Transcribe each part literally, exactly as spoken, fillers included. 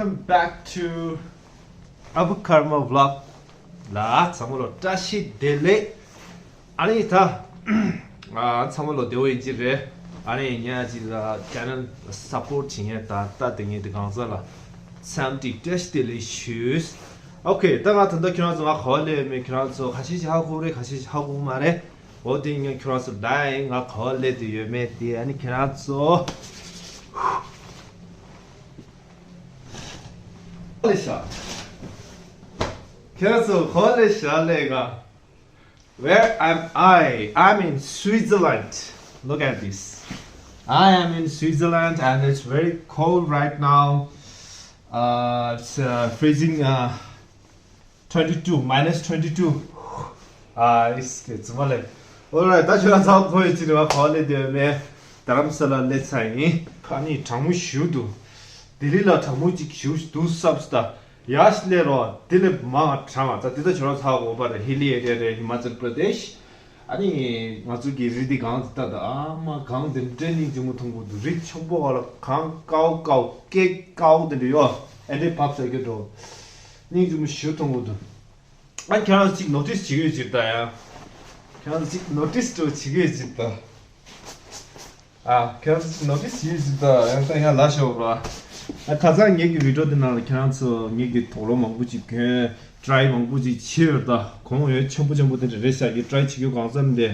Welcome back to Abu Karma Vlog. ལ་ཚང་མ་ལ་བཀྲ་ཤིས་བདེ་ལེགས། ཨ་ནི་ད་ཨ་ཚང་མ་ལ་བདེ་བོ་ཡིན་གྱི་རེད། ཨ་ནི་ཉག་ཅིག་ལ་ཆེ་ནལ་སབ་པོར་ཊི་བྱེད་མཁན་དང་ལྟ་བསྡད་མཁན་དེ་གང་ཟག་ལ་འཚམས་འདྲི་བཀྲ་ཤིས་བདེ་ལེགས་ཞུ། ཨོ་ཁེ། ད་ང་ད་ལྟ་ཁྱེད་རང་ཚོ་ང་ག་པར་སླེབས་ཡོད་མེད་ཁྱེད་རང་ཚོ་ཁ་ཤས་ཤིག་ཧ་གོ་རེད། ཁ་ཤས་ཤིག་ཧ་གོ་མ་རེད། འོ་དེ་ངས་ཁྱེད་རང་ཚོ་ད་ཡིན་ང་ག་པར་སླེབས་བསྡད་ཡོད་མེད་དེ། ཨ་ནི་ཁྱེད་རང་ཚོ་ལེ་ཤ། ཁྱེད་རང་ཚོ་ག་པར་ལེ་ཤ་ལེ་ག Where am I? I'm in Switzerland. Look at this. I am in Switzerland and it's very cold right now. Uh, it's uh, freezing uh, twenty-two, minus twenty-two. Ah, it's, it's Malay. Alright, ད་ཁྱོད་རང་ཚོ་གོ་ཡི་ཅི་རེད་བ། ག་པར་སླེབས་བསྡད་ཡོད་མེད། རྡ་རམ་ས་ལ་སླེབས་ཚར་ཡིན། ཨ་ནི་གྲང་མོ་ཞེ་པོ་འདུག་ལྡི་ལི་ལ་གྲང་མོ་ཅིག་ཞེ་པོ་འདུག་སབ་སི་ད། ཡར་སླེབས་རོགས། དེ་ལས་མང་གྲང་བ། ད་དེ་ད་ཁྱོད་རང་ཚོ་གོ་བ་རེད། ཧི་ལི་ཨེ་རི་ཡ་རེད། ཧི་མ་ཅལ་པྲ་དེཤ། ཨ་ནི་ང་ཚོ་གི་རི་དེ་སྒང་དེ་ལྟ་ད། ཨ་མ་སྒང་དེ་འདྲའི་སྙིང་རྗེ་མོ་མཐོང་གི་འདུག་རི་ཆེན་པོ་བ་ལ་གངས་དཀར་པོ་དཀར་པོ་སྐེད་དཀར་པོ་དེ་འདྲ་ཡོད། ཨེ་འདྲའི་བབས་ས་སྐྱོ་འགྲོ། སྙིང་རྗེ་མོ་ཞེ་པོ་མཐོང་གི་འདུག་ཨ་ཁྱེད་རང་ཚོ་ཅིག་ནོ་ཊིས་བྱེད་ཀྱི་ཡོད་ཅིག་ད་ཡ། ཁྱེད་རང་ཚོ་ཅིག་ནོ་ཊིས་འགྲོ་བྱེད་ཀྱི་ཡོད་ཅིག་ད། ཨ་ཁྱེད་རང་ཚོ་ཅིག་ནོ་ཊིས་བྱེད་ཀྱི་ཡོད་ཅིག་ད། ཡང་ད་ཡང་ལ་ཤོག་ར། ཨ་ཁ་སང་ངེད་ཀྱི་བི་ཌིའོ་འདི་ནང་ལ་ཁྱེད་རང་ཚོ་ངེད་ཀྱི་དུག་ལོག་མང་པོ་ཅིག་གྱོན། ཊི་རའི་མང་པོ་ཅིག་བྱས་ཡོད་ད། གོང་འོས་ཆེན་པོ་ཆེན་པོ་དེ་འདྲ་རེད་ཤག་གི་ཊི་རའི་བྱེད་རྒྱུ་གང་འཚམ་དེ།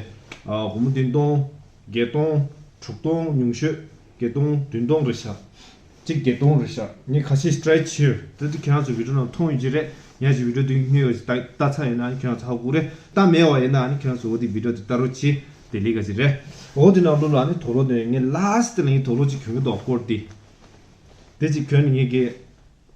ཨ་སྒོར་མོ་བདུན་སྟོང་། བརྒྱད་སྟོང་། དྲུག་སྟོང་ཉུང་ཤོས། བརྒྱད་སྟོང་བདུན་སྟོང་རེད་ཤག་གཅིག་བརྒྱད་སྟོང་རེད་ཤག་ངས་ཁ་ཤས་ཊི་རའི་བྱས་ཡོད། ད་དེ་ཁྱེད་རང་ཚོ་བི་ཌིའོ་ནང་མཐོང་ཡོད་ཀྱི་རེད། ངས་ཅིག་བི་ཌིའོ་དེ་སྔོན་ཡོད་ཅིག་ལྟ་ལྟ་ཚར་ཡོད་ན་ཁྱེད་རང་ཚོ་ཧ་གོ་རེད། ལྟ་མེད་པ་ཡིན་ན་ཨ་ནི་ཁྱེད་རང་ཚོ་འོ་དེ་བི་ཌིའོ་དེ་ལྟ་རོགས་གྱིས། དེ་ལས་ཀ་ཅིག་རེད། འོ་དེ་ནང་ལོགས་ལ་ཨ་ནི་དུག་ལོག་དེ་ངས་ལ་སི་ཊི་ལ་ངས་དུག་ལོག་ཅིག་གྱོན་གྱི་འདུག་སྐོར་དེ། དེ་ཅིག་གྱོན་ནས་ངས་གི་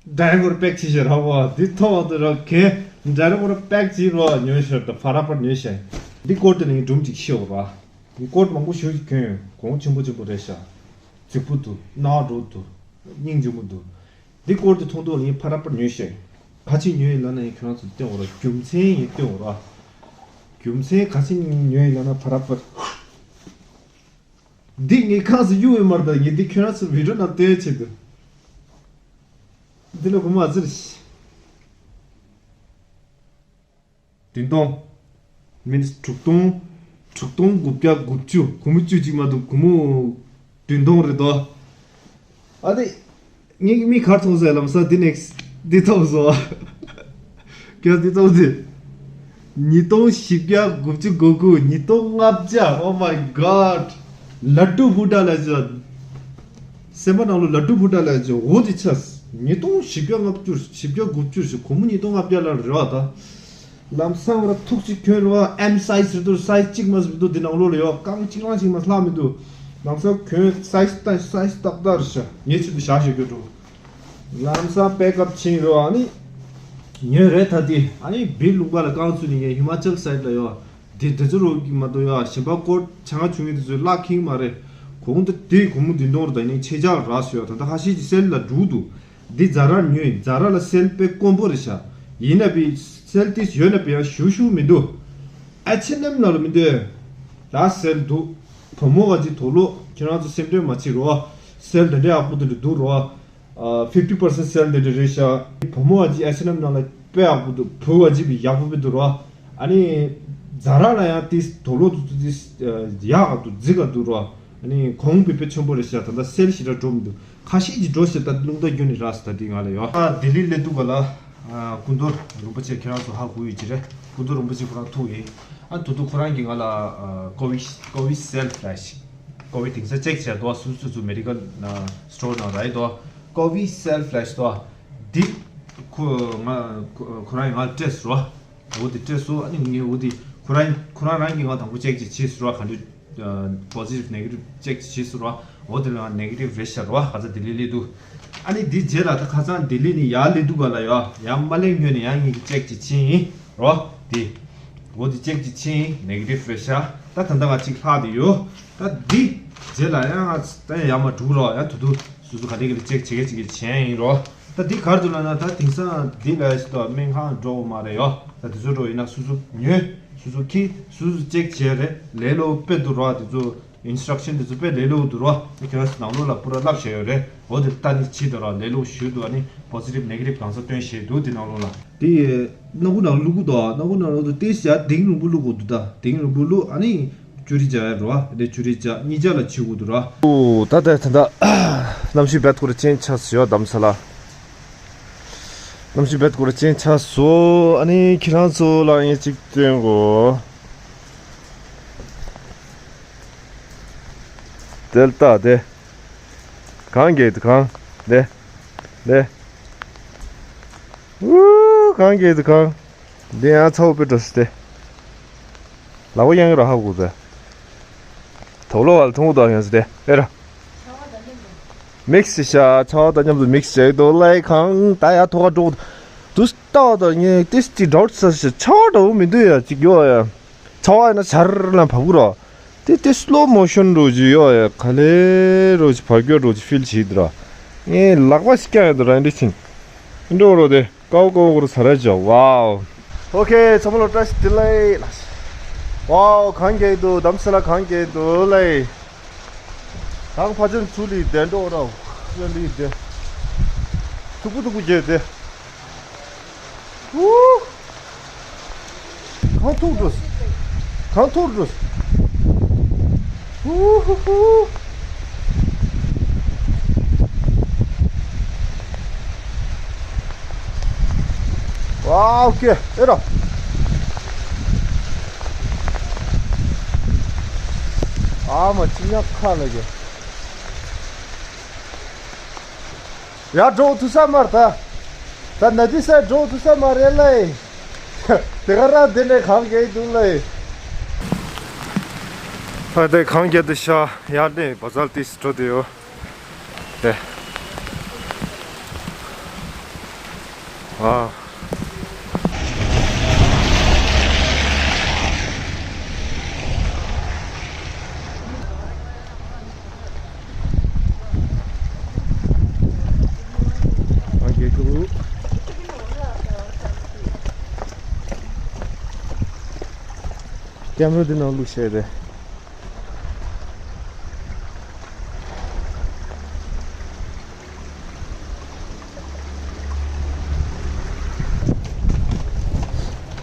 ཌ་རའི་ཝར་པེག་བྱས་ཤག་ར་བ། འདི་ཐོག་ཏུ་ར་གན་ཌ་རའི་ཝར་པེག་བྱས་ར་ཉོས་ཤག་ད་ཕར་ར་ཕར་ཉོས་ཤག་འདི་སྐོར་དེ་ལ་ངས་སྒྲུང་ཅིག་ཤེས་ར། སྐོར་མང་པོ་ཞེ་པོ་ཅིག་གྱོན་ཡོད། གོང་ཆེན་པོ་ཆེན་པོ་རེད་ཤག་རྫིག་པོ་འདུག་ནག་འགྲོ་འདུག་སྙིང་རྗེ་མོ་འདུག་འདི་སྐོར་དེ་མཐོང་དུས་ལ་ངས་ཕར་ར་ཕར་ཉོས་ཤག་ག་ཅིག་ཉོས་ཡིན་ལབ་ན་ངས་ཁྱོད་རང་ཚོ་སྟོན་འོ་ར། རྒྱུ་མཚན་ཡིན་སྟོན་འོ་ར། རྒྱུ་མཚན་ག་ཅིག་ཉོས་ཡིན་ལབ་ན་ཕར་ར་ཕར། འདི་ངས་ཁ་སང་གཡུག་ཡོད་མ་རེད། ད་ངས་འདི་ཁྱོད་རང་ཚོ་བི་ཌིའོ་ནང་སྟོན་ཆེད་དུ། འདི་ལ་སྒོར་མོ་ཨ་ཙི་རེད། བདུན་སྟོང་། མིན་དྲུག་སྟོང་། དྲུག་སྟོང་དགུ་བརྒྱ་དགུ་བཅུ། སྒོར་མོ་བཅུ་གཅིག་མ་གཏོགས་སྒོར་མོ་བདུན་སྟོང་རེད་དོ། ཨ་ནི། ངས་མིག་ག་རེ་མཐོང་སོང་། ལམ་སང་འདི་ནེག་སི་འདི་མཐོང་སོང་། ཁྱོད་འདི་མཐོང་དུས། ཉིས་སྟོང་བཞི་བརྒྱ་དགུ་བཅུ་གོ་དགུ། ཉིས་སྟོང་ལྔ་བརྒྱ། Oh my god. ལ་ཌུ་བྷུ་ཊ་ལ་ཅོ། སེམས་པ་ནང་ལོགས་ལ་ཌུ་བྷུ་ཊ་ལ་ཅོ། འོ་དེ་ཆགས། ཉིས་སྟོང་བཞི་བརྒྱ་ལྔ་བཅུ། བཞི་བརྒྱ་དགུ་བཅུ་ཞིག་སྒོར་མོ་ཉིས་སྟོང་ལྔ་བརྒྱ་ལ་རེད་བ་ད། ལམ་སང་ར་ཐུག་ཅིག་གྱོན་ར་བ། ཨེམ་སའི་ཛི་རེད་འདུག་སའི་ཛི་གཅིག་མ་ཟིན་འདུག་འདི་ནང་ལོགས་ལ་ཡོད། རྐང་གཅིག་རང་ཞིག་མ་ལྷག་མི་འདུག་ལམ་སང་གྱོན་སའི་ཛི་ལྟ་སའི་ཛི་ཏག་ཏག་རེད་ཤག་ངས་ཆེད་དུ་བཞག་བཞག་གྱོན་འགྲོ། ལམ་སང་པེག་ཨབ་ཕྱིན་ར་བ་ནི། ཉོས་རེད་ད་དེ། ཨ་ནི་བི་ལུང་པ་ལ་རྐང་ཚུགས་ནས་ངས་ཧི་མ་ཅལ་སའི་ཌི་ལ་ཡོད། དེ་དེ་ཚོ་རོགས་ཀྱི་མ་གཏོགས་ཡོད། གཞན་པ་སྐོར་ཆ་ང་བྱུང་ངས་དེ་ཚོ་བརླག་ཁེངས་མ་རེད། གོང་དུ་དེ་སྒོར་མོ་བདུན་སྟོང་རེད། ད་ཡིན་ནའི་ཆེ་ཆག་རག་སོ་ཡོད། ད་ལྟ་ཁ་ཤས་ཀྱི་སེལ་ལ་འགྲོ་འདུག་འདི་ཛ་ར་ཉོས་ཡིན། ཛ་ར་ལ་སེལ་དཔེ་དཀོན་པོ་རེད་ཤག་ཡིན་ན་བི་སེལ་ཏིས་ཡོད་ན་བི་ཡང་ཞུ་ཞུ་མི་འདུག་ཨེཆ་ཨེན་ཨེམ་ནང་ལ་མི་འདུག་ད་སེལ་འདུག་བུ་མོ་བ་ཅིག་དུག་ལོག་ཁྱེད་རང་ཚོ་སེམས་ཁྲལ་མ་བྱེད་རོགས། སེལ་དེ་འདྲའི་ཡག་པོ་དེ་འདྲ་འདུག་རོགས། ཕིབ་ཏི་པར་སེན་སེལ་དེ་འདྲ་རེད་ཤག་བུ་མོ་བ་ཅིག་ཨེཆ་ཨེན་ཨེམ་ནང་ལ་དཔེ་ཡག་པོ་འདུག་བུ་བ་ཅིག་བི་ཡག་པོ་བི་འདུག་རོགས། ཨ་ནི་ཛ་ར་ལ་ཡང་ཏིས་དུག་ལོག་འདུག་ཏིས་ཡག་ག་འདུག་རྫིག་ག་འདུག་རོགས། ཨ་ནི་གོང་བི་དཔེ་ཆེན་པོ་རེད་ཤག་ད་ལྟ་སེལ་ཞེ་དྲག་འགྲོ་མི་འདུག་ཁ་ཤས་ཀྱིས་འགྲོ་ཟེར། ད་རླུང་རྟ་བརྒྱུད་ནས་རག་ཟེར། ད་འདི་ང་ལ་ཡོད། ཨ་ལྡི་ལི་སླེབས་དུས་ག་ལ། ཨ་སྐུ་མདོག་རིན་པོ་ཆེ་ཁྱེད་རང་ཚོ་ཧ་གོ་ཡོད་ཀྱི་རེད། སྐུ་མདོག་རིན་པོ་ཆེ་ཁོ་རང་ཐུག་ཡིན། ཨ་དུ་དུ་ཁོ་རང་གིས་ང་ལ་ཨ་ཀོ་བི་ཀོ་བི་སེལ་ཕ་ལེ་ཤི། ཀོ་བི་དེང་སང་ཅེག་བྱས་དོ། སུ་སུ་སུ་མེ་ཌི་ཀལ་སི་ཊོར་ནང་རག་ཡོད་དོ། ཀོ་བི་སེལ་ཕ་ལེ་ཤི་དོ། འདི་ཁོ་ང་ཁོ་ཁོ་རང་གིས་ང་ལ་སྤྲད་སོང་། འོ་དེ་སྤྲད་སོང་། ཨ་ནི་ངས་འོ་དེ་ཁོ་རང་ཁོ་རང་རང་གིས་ང་དང་པོ་ཅེག་ཅིག་བྱས་སོང་ར། ག་འདྲ་པོ་ཟི་ཊིབ་ནེ་གེ་ཊིབ་ཅེག་ཅིག་བྱས་སོང་ར། འོ་དེ་ལ་ང་ནེ་གེ་ཊིབ་རེད་ཤག་ར་བ། ག་ཚ་ལྡི་ལི་སླེབས་དུས། ཨ་ནི་འདི་རྗེས་ལ་ད་ཁ་སང་ལྡི་ལི་ནས་ཡར་སླེབས་དུས་ག་ལ་ཡོད། ཡར་མ་སླེབས་སྔོན་ནས་ཡང་ངས་ཀྱི་ཅེག་ཅིག་བྱས་ཡིན་ར་བ། དེ་འོ་དེ་ཅེག་ཅིག་བྱས་ཡིན། ནེ་གེ་ཊིབ་རེད་ཤག་ད་ད་ལྟ་ང་གཅིག་ལྷག་དེ་ཡོད། ད་འདི་རྗེས་ལ་ཡང་ང་ད་ཡར་མར་འགྲོ་ར་བ། ཡང་དུ་དུ་སུ་སུ་ག་དེ་ག་དེ་ཅེག་བྱེད་མཁན་ཅིག་གིས་བྱས་ཡིན་ར་བ། ད་འདི་ག་རེ་འདུག་ལབ་ན། ད་དེང་སང་འདི་ལ་ཞིག་ཏུ་སྨན་ཁང་འགྲོ་དགོས་མ་རེད་ཡོ། ད་དེ་ཚོ་འགྲོ་ཡིན་ན་སོ་སོ་ཉོས། སོ་སོ་ཁྱེར། སོ་སོ་ཅེག་བྱས་རེད། ལས་སླ་པོ་དཔེ་འདུག་ར། དེ་ཚོ་ ཨིན་སི་ཊྲག་ཤན་དེ་ཚོ་དཔེ་ལས་སླ་པོ་འདུག་རོ། ཁྱེད་རང་ཚོ་ནང་ལོགས་ལ་པུ་ར་བསླབ་བཞག་ཡོད་རེད། འོ་དེ་ལྟ་ནི་བྱེད་དོ་ར། ལས་སླ་པོ་ཞེ་པོ་འདུག་ཨ་ནི་པོ་སི་ཊིབ་ནེ་གེ་ཊིབ་གང་ས་སྟོན་བཞག་འདུག་དེ་ནང་ལོགས་ལ། དེ་སྣ་ཁུག་ནང་བླུག་གི་འདུག་སྣ་ཁུག་ནང་བླུག་འདུག་དེ་བཞག་དིང་རིང་པོ་བླུག་དགོས་འདུག་ད་དིང་རིང་པོ་བླུག་ཨ་ནི་ཅུ་རི་བྱ་ཡ་རོ། དེ་ཅུ་རི་བྱ་གཉིས་ཆ་ལ་བྱེད་དགོས་འདུག་ར། ཨོ་ད་ད་ད་ད་གནམ་གཤིས་དཔེ་ཁོ་ར་ཅན་ཆགས་སོང་ཡ་དམ་ས་ལ། གནམ་གཤིས་དཔེ་ཁོ་ར་ཅན་ཆགས་སོང་། ཨ་ནི་ཁྱེད་རང་ཚོ་ལ་ངས་གཅིག་སྟོན་གོ། དེ་ལྟ་དེ། གངས་རྒྱག་འདུག་གངས། དེ། དེ། ཨུ། གངས་རྒྱག་འདུག་གངས། འདི་ཡང་ཚ་བོ་དཔེ་འགྲོ་སི་དེ། ལ་བོ་ཡང་ར་ཧ་གོ་ཟེ། དོ་ལོ་བ་ལ་ཐུང་བོ་དང་ཡང་སི་དེ་ཨེ་ར། མིག་སི་ཤ་ཚ་བ་དང་མཉམ་དུ་མིག་སི་བྱས་འདུག་ལའི་གང་ད་ཡ་ཐོག་ཁ་འགྲོ། དུ་ལྟ་བ་དང་ངས་ཏིས་ཅི་འདྲ་ས་ཤ་ཚ་བ་འདྲ་བོ་མི་འདུག་ཡ་ཅིག་ཡོ་ཡ། ཚ་བ་ཡིན་ན་ཆར་ལ་བབ་གི་རོ། དེ་དེ་སི་ལོ་མོ་ཤོན་འགྲོ་ཅིག་ཡོ་ཡ་ག་ལེ་འགྲོ་ཅིག་བར་སྐྱོད་འགྲོ་ཅིག་ཕིལ་བྱེད་འདུག་ར། ངས་ལག་པ་ཞིག་བརྐྱངས་ཡོད་འདུག་ར་འདི་ཕྱིན། འགྲོ་རོ་དེ། ཀའོ་ཀའོ་ཀོ་རུ་ས་ར་ཇོ། ཝའོ། ཨོ་ཁེ་ཚང་མ་ལ་བཀྲ་ཤིས་བདེ་ལེགས། ཝའོ་གངས་རྒྱག་འདུག་དམ་སེ་ལ་གངས་རྒྱག་འདུག་ལེ། གངས་ཕ་ཆེན་ཚུ་ལི་དེ་འགྲོ་རོ། ཚུ་ལི་དེ། ཐུག་པོ་ཐུག་པོ་རྒྱག་དེ། ཧུ། གངས་ཐུག་འགྲོ། གངས་ཐུག་འགྲོ། ཧུ་ཧུ་ཧུ། ཝའོ་ཀེ་ཨེ་ར། ཨ་མ་ཅི་ཉག་ཁ་ལ་གེ། ཡར་འགྲོ་ཐུབ་ས་མ་རེད་ད། ད་ན་དི་སར་འགྲོ་ཐུབ་ས་མ་རེད་ལེ། དེ་ག་རང་དེ་ནས་གངས་རྒྱག་འདུག་ལེ། ད་དེ་གངས་རྒྱག་འདུག་ཤག་ཡར་ནས་བ་ཛར་ཏིས་འགྲོ་དེ་ཡོད། དེ། ཨ། ཨ་རྒྱལ་ཁབ། ཀེམ་ར་འདི་ནང་བླུགས་བྱས་ཏེ།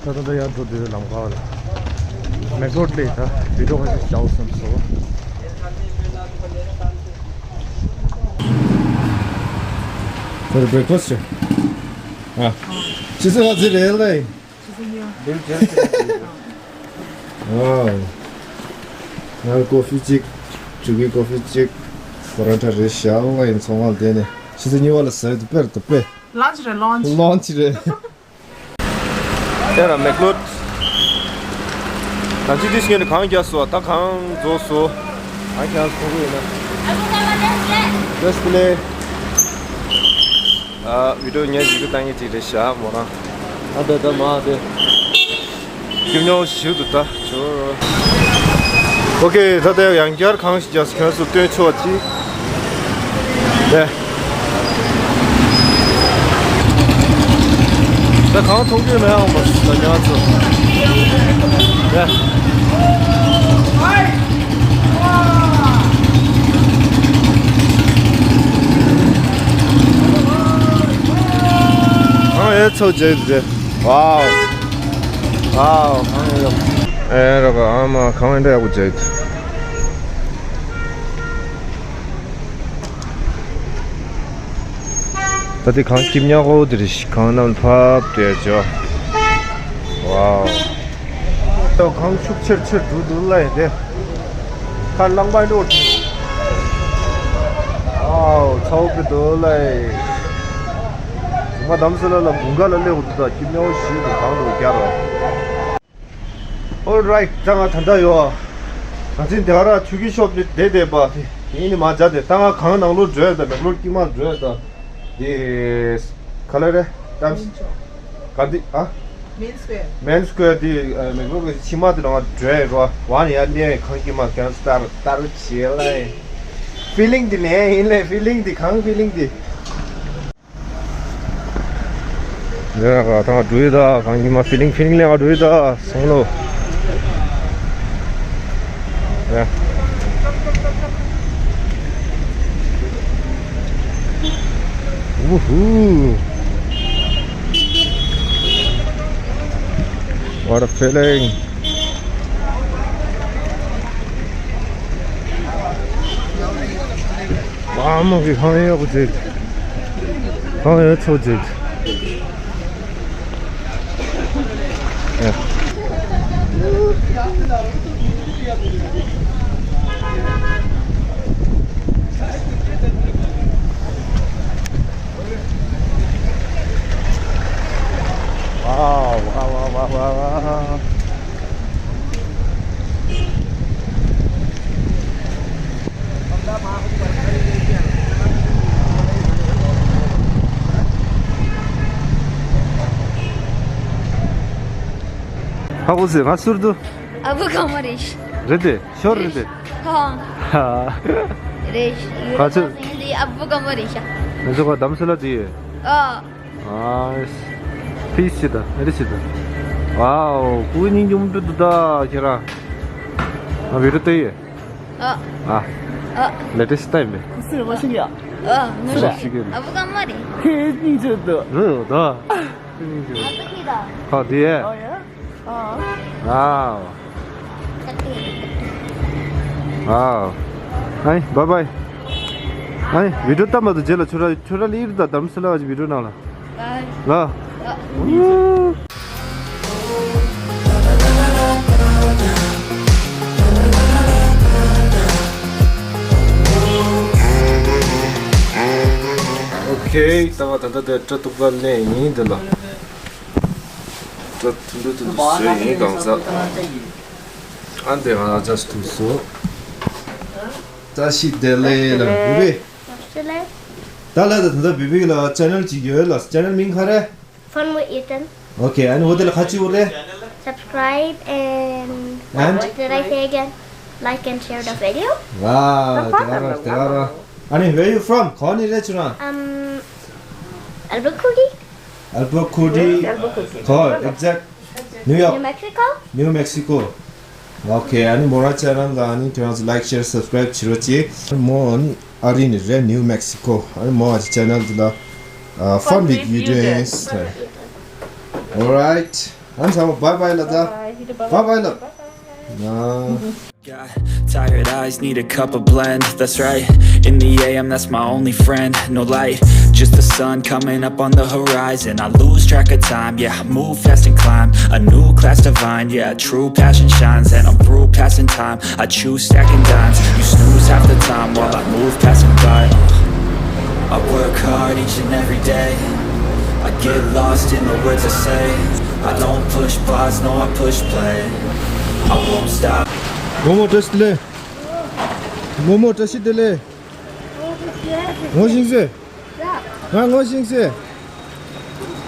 ད་ད་ད་ཡར་འགྲོ་དུས་ལམ་ཁ་ལ་མེག་ལོར་ལས་ད་བི་ཌིའོ་ཁ་ཤས་བྱའོ་བསམ་སོང་། ཁོ་རེ་བྷེ་རེག་ཕ་སི་ཊི་ཨ། ཕྱི་ཚེས་ལྔ་ཚེས་རེད་ལེ། ཨོ། ང་ཀོ་ཕི་གཅིག་ཕྲུ་གུའི་ཀོ་ཕི་གཅིག་པོ་རོ་ཊ་རེ་ཞལ་ལ་ཡིན་ཚོང་ཁང་དེ་ནས་ཕྱི་ཚེས་གཉིས་པ་ལ་ཟ་ཡི་འདུག་དཔེར་དུ་དཔེ། ལོན་ཆི་རེད་ལོན་ཆི། ལོན་ཆི་རེད། དེ་ལ་མེག་ལོར། ད་ཅི་དུས་སྐྱེལ་ནས་གངས་རྒྱག་སོ་ད་གངས་རྫོགས་སོ། ཨ་ཁྱང་སོ་གི་ཡིན་ན། བཀྲ་ཤིས་བདེ་ལེགས། ཨ་བི་ཌིའོ་ཉན་ཞིག་ཏུ་བཏང་ངེས་ཅིག་རེད་ཤག་མོ་རང་། ཨ་ད་ད་མ་དེ། སྐྱིད་ཉོ་ཞིག་ཏུ་ད་ཆོ། ཨོ་ཁེ་ད་ལྟ་ཡང་བསྐྱར་གངས་ཤིག་རྒྱག་ཁྱོད་ཚོ་སྟོན་ཆོག་ཅིག་དེ། ད་གངས་མཐོང་རྒྱུ་མེད་ཨང་མ་ད་ཉག་ཚོ། དེ། ཨ་ཨེ་ཚོ་ཇེ་ཇེ། ཝའོ། ཝའོ། ཨེ་རོ་ག་ཨ་མ་གང་ཨེ་འདྲ་ཡག་པོ་ཇེ། ད་དེ་གང་སྐྱིབས་ཉག་གོ་དེ་རེད་གང་རྣམས་ཕབ་སྟེ་ཇོ། ཝའོ། ད་གང་ཤུགས་ཆེར་ཆེར་འགྲོ་འདུག་ལ་ཡིན་ཏེ། ཁ་རླངས་པ་འགྲོ། ཨའོ་ཚ་བོ་གི་འདུག་ལ་ཡི། ང་དམ་སེ་ལ་ལ་དགུན་ཁ་ལ་སླེབས་འདུག་ད་སྐྱིབས་ཉག་གོ་ཞིག་འདུག་གང་འདུག་རྒྱ་རོ། Alright ད་ང་ད་ལྟ་ཡོད། ང་ཚོའི་འདི་ག་ར་ཆུ་གི་ཤོབ་ནི་བསྡད་བསྡད་པ་དེ་ཡིན་ནི་མ་བྱ་དེ་ད་ང་གང་ནང་ལོགས་འགྲོ་ཡོད་ད་མེག་ལོར་དཀྱིལ་མ་འགྲོ་ཡོད་ད། དེ་ག་ལེ་རེད་ད། ག་འདི་ཨ། མེན་སི་ཀོ་ཡར། མེན་སི་ཀོ་ཡར་དེ་མེག་ལོར་གི་ཕྱི་མ་དེ་ནང་འགྲོ་ཡོད་རོ། ཝ་ནི་ཡ་ལེ་གང་དཀྱིལ་མ་གང་སྟར་སྟར་བྱེད་ལ་ཡིན། ཕི་ལིང་དེ་ལེན་ཡིན་ལེ་ཕི་ལིང་དེ་གང་ཕི་ལིང་དེ། འདི་ནང་ག་ཐང་འགྲོ་ཡི་ད་གང་ཡིན་མ་ཕི་ལིང་ཕི་ལིང་ལེན་ག་འགྲོ་ཡི་ད་སོང་ལོ། ཡ། Woohoo! What a feeling! ཨ་མ་གི་ཧང་ཡག་པོ་ཅིག་ཧང་ཡག་ཚོ་ཅིག Wow, wow, wow, wow, wow. ཧ་གོ་སི་ང་ཟུར་དུ། ཨ་བུ་ག་མ་རེད། རེད་དེ། ཤོར་རེད་དེ། ཧ། ཧ། རེད། ཡུ་རོ་ཁ་ཚོད། པ་སེང་དེ་ཨ་བུ་ག་མ་རེད་ཤག་ང་ཚོ་ག་དམ་སེ་ལ་ཅི་ཡོད། ཨ། ཨ། ཕིས་ཅི་ད་ཨ་རི་ཅི་ད། ཝའོ། ཀུ་ཉིང་ཡུམ་དུ་དུ་ད་ཁྱེད་རང་། ང་བི་རུ་ཏེ་ཡོད། ཨ། ཨ། ཨ། ལེ་ཏེ་སི་ཊི་ཡིན་པས། ཁུ་སི་རེ་མ་ཤི་ཡ། ཨ། ངོ་ཤེས། ཨ་བུ་ག་མ་རེད། ཧེ་ནི་ཅི་ད། རེད་ད། ཨ་བུ་ཁྱེད་ད། ཁ་དེ། ཨོ་ཡ། ཨ། ཨ། ཨ། ཨའི་བྷའི་བྷའི། ཨའི་བི་ཌིའོ་ལྟ་མ་ཐུབ་རྗེས་ལ་ཁྱོད་ར་ཁྱོད་ར་ལི་ཡིར་ད་དམ་སེ་ལ་བ་ཅི་བི་ཌིའོ་ནང་ལ། ལ། ཨོ་ཁེ། ད་ང་ད་ལྟ་དེ་སྐྲ་གཏུབ་ག་སླེབས་ཡིན་འདི་ལ། སྐྲ་ཐུང་ཐུང་ཐུང་ཐུང་བཟོས་ཡིན་གང་ཟག་ཨ་འདི་ང་ཅག་ཐུག་སོང་། བཀྲ་ཤིས་བདེ་ལེགས་ལ་བི་བི། བཀྲ་ཤིས་བདེ་ལེགས། ད་ལ་ད་ད་ལྟ་བི་བི་ལ་ཅེ་ནལ་ཅིག་ཡོད་ལ། ཅེ་ནལ་མིང་ག་རེ། Fun with Ethan. Okay, and what the khachi bole? Subscribe and And? What did I say again? Like and share the video. Wow, tera tera. Ani, where you from? Koni re chuna? Um, Albuquerque. Albuquerque. Albuquerque. Call exact. New York. New Mexico. New Mexico. Okay, ani mora channel la ani tuan like, share, subscribe chiro chi. Mo ani ari ni re New Mexico. Ani mo ani channel la uh, fun with you doing. All right. Ani sa bye bye la da. Bye bye la. Nah. Got tired eyes, need a cup of blend. That's right. In the A M, that's my only friend. No light, just the sun coming up on the horizon. I lose track of time, yeah, I move fast and climb a new class divine. Yeah, a true passion shines, and I'm through passing time. I choose stacking dimes. You snooze half the time while I move passing by. Uh, I work hard each and every day. I get lost in the words I say. I don't push pause, no, I push play. I won't stop. Momo test le. Momo test de le. Ngo sing se. Nga ngo sing se.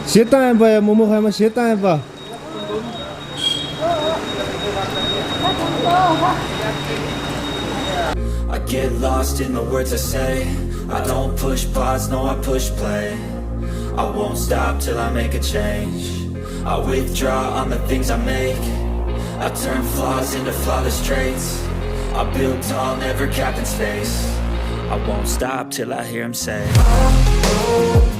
Shetan ba ya momo kha ma shetan ba. I get lost in the words I say. I don't push pause, no, I push play. I won't stop till I make a change. I withdraw on the things I make. I turn flaws into flawless traits. I build tall, never cap in space. I won't stop till I hear him say, oh, oh,